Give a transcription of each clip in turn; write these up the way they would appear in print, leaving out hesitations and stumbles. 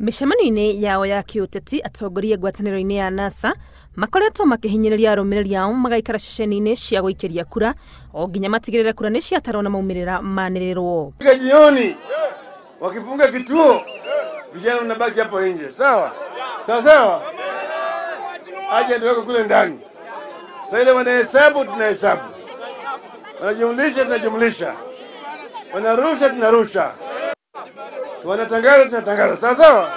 Mĩcemanio-inĩ yao ya kĩũteti, atongoria ngwatanĩro-inĩ ya NASA makoretwo makĩhinyĩrĩria arũmĩrĩri ao magaikara ceceni-inĩ cia gũikĩria kura o nginya matigĩrĩre kura nĩ ciatarwo na maumĩrĩra manĩrĩrwo. Fika jioni wakifunga kituo, vijana mnabaki hapo nje, sawa sawa sawa, aje ndio wako kule ndani. Sasa ile wanahesabu, tunahesabu, wanajumlisha, tunajumlisha, wanarusha, tunarusha, wanatangaza, tunatangaza, sawa sawa.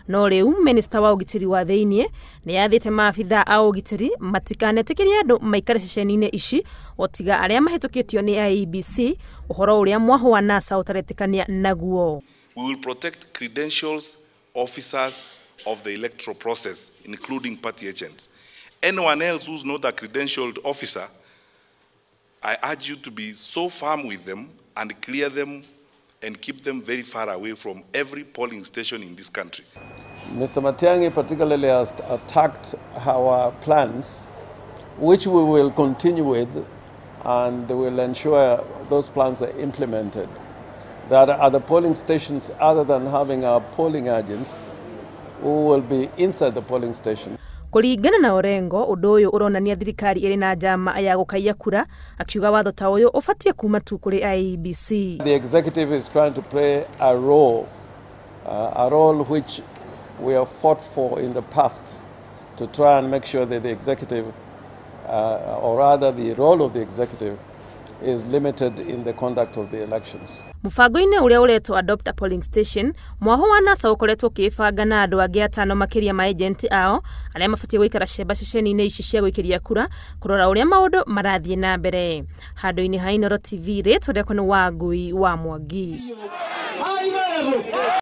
No rĩu minista wa ũgitĩri wa thĩiniĩ nĩ yathĩte maabithaa a ũgitĩri matikanetĩkĩrie andũ maikare ceceni-inĩ ici o tiga arĩa mahĩtũkĩtio nĩ IEBC, ũhoro ũrĩa mwahũ wa NASA ũtaretĩkania naguo. We will protect credentials officers of the electoral process, including party agents. Anyone else who's not a credentialed officer, I urge you to be so firm with them and clear them and keep them very far away from every polling station in this country. Mr. Matiang'i particularly has attacked our plans, which we will continue with, and will ensure those plans are implemented. That at the polling stations, other than having our polling agents who will be inside the polling station. Kũringana na Orengo, ũndũ ũyũ ũronania thirikari ĩrĩ na njama ya gũkaiya kura, akiuga watho ta ũyũ ũbatiĩ kuma tu kũrĩ IEBC. The executive is trying to play a role which we have fought for in the past, to try and make sure that the executive, or rather the role of the executive, is limited in the conduct of the elections. Mũbango-inĩ ũrĩa ũretwo Adopt a Polling Station, mwahũ wa NASA ũkoretwo ũkĩĩbanga na andũ angĩ atano makĩria ma ejenti ao arĩa mabatiĩ gũikara cemba ceceni-inĩ ici cia gũikĩria kura kũrora ũrĩa maũndũ marathiĩ na mbere. Handũ-inĩ ha Inooro TV, rĩtwa rĩakwa nĩ Wangui wa Mwangi.